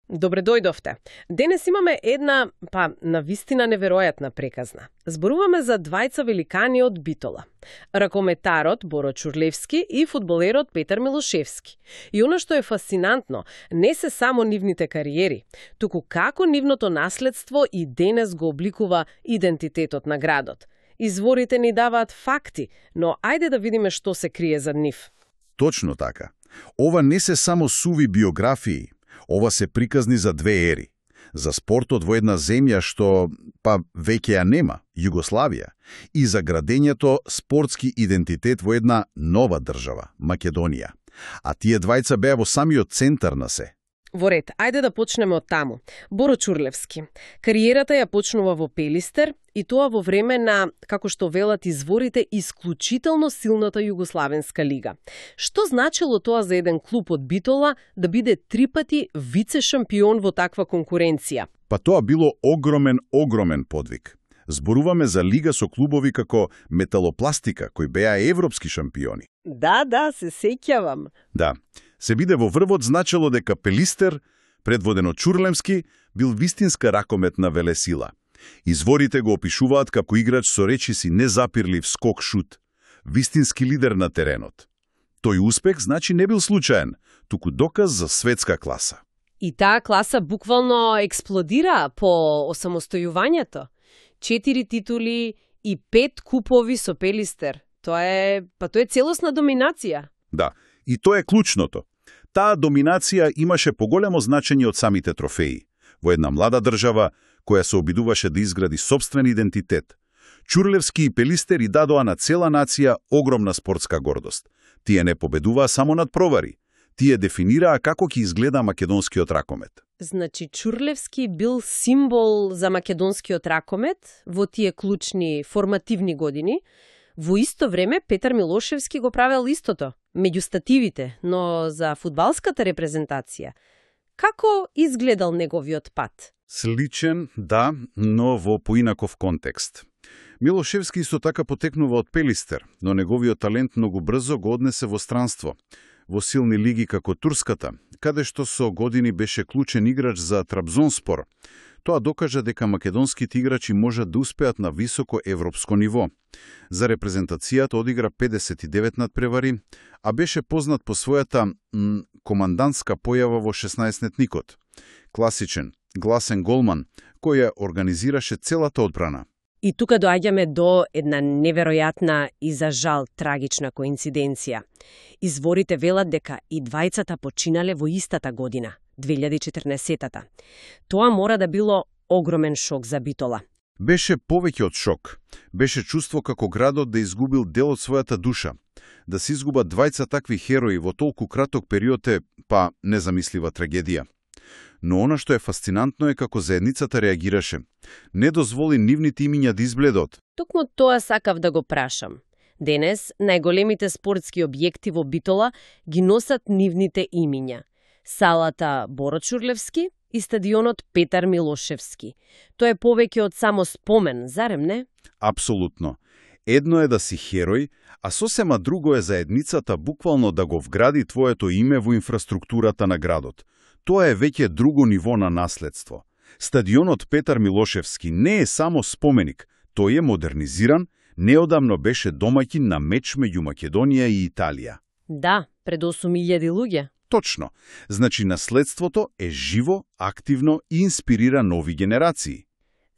Добре дојдовте. Денес имаме една, навистина неверојатна преказна. Зборуваме за двајца великани од Битола. Ракометарот Боро Чурлевски и фудбалерот Петар Милошевски. И она што е фасцинантно, не се само нивните кариери, туку како нивното наследство и денес го обликува идентитетот на градот. Изворите ни даваат факти, но ајде да видиме што се крие зад нив. Точно така. Ова не се само суви биографии. Ова се приказни за две ери. За спортот во една земја што, веќе ја нема, Југославија, и за градењето спортски идентитет во една нова држава, Македонија. А тие двајца беа во самиот центар на се. Во ред, ајде да почнеме од таму. Боро Чурлевски. Кариерата ја почнува во Пелистер и тоа во време на, како што велат изворите, исклучително силната Југославенска лига. Што значило тоа за еден клуб од Битола да биде 3 пати вице-шампион во таква конкуренција? Тоа било огромен подвиг. Зборуваме за лига со клубови како Металопластика, кои беа европски шампиони. Да, се сеќавам. Да. Се биде во врвот значело дека Пелистер, предводен од Чурлевски, бил вистинска ракометна велесила. Изворите го опишуваат како играч со речиси незапирлив скок-шут, вистински лидер на теренот. Тој успех значи не бил случаен, туку доказ за светска класа. И таа класа буквално експлодира по осамостојувањето. 4 титули и 5 купови со Пелистер. Тоа е целосна доминација. Да, и тоа е клучното. Таа доминација имаше поголемо значење од самите трофеи. Во една млада држава, која се обидуваше да изгради собствен идентитет, Чурлевски и Пелистер и дадоа на цела нација огромна спортска гордост. Тие не победуваа само над провари. Тие дефинираа како ќе изгледа македонскиот ракомет. Значи, Чурлевски бил символ за македонскиот ракомет во тие клучни формативни години. Во исто време Петар Милошевски го правел истото, меѓу стативите, но за фудбалската репрезентација. Како изгледал неговиот пат? Сличен, да, но во поинаков контекст. Милошевски исто така потекнува од Пелистер, но неговиот талент многу брзо го однесе во странство, во силни лиги како турската, каде што со години беше клучен играч за Трабзонспор. Тоа докажа дека македонските играчи можат да успеат на високо европско ниво. За репрезентацијата одигра 59 надпревари, а беше познат по својата командантска појава во 16-тникот. Класичен, гласен голман, кој ја организираше целата одбрана. И тука доаѓаме до една неверојатна и за жал трагична коинциденција. Изворите велат дека и двајцата починале во истата година, 2014-та. Тоа мора да било огромен шок за Битола. Беше повеќе од шок. Беше чувство како градот да изгубил дел од својата душа. Да се изгубат двајца такви херои во толку краток период е, незамислива трагедија. Но она што е фасцинантно е како заедницата реагираше. Не дозволи нивните имиња да избледот. Токму тоа сакав да го прашам. Денес најголемите спортски објекти во Битола ги носат нивните имиња. Салата Боро Чурлевски и стадионот Петар Милошевски. Тоа е повеќе од само спомен, зарем не? Апсолутно. Едно е да си херој, а сосема друго е заедницата буквално да го вгради твоето име во инфраструктурата на градот. Тоа е веќе друго ниво на наследство. Стадионот Петар Милошевски не е само споменик, тој е модернизиран, неодамно беше домаќин на меч меѓу Македонија и Италија. Да, пред 8000 луѓе. Точно. Значи наследството е живо, активно и инспирира нови генерации.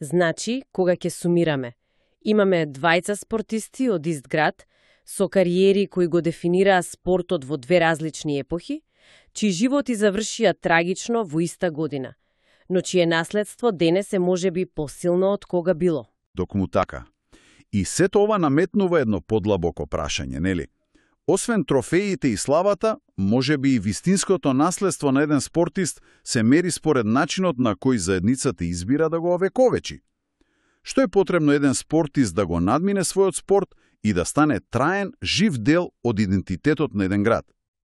Значи, кога ќе сумираме, имаме двајца спортисти од ист град, со кариери кои го дефинираа спортот во две различни епохи, чии животи завршија трагично во иста година, но чие наследство денес е можеби посилно од кога било. Докму така. И сето ова наметнува едно подлабоко прашање, нели? Освен трофеите и славата, можеби и вистинското наследство на еден спортист се мери според начинот на кој заедницата избира да го овековечи. Што е потребно еден спортист да го надмине својот спорт и да стане траен, жив дел од идентитетот на еден град?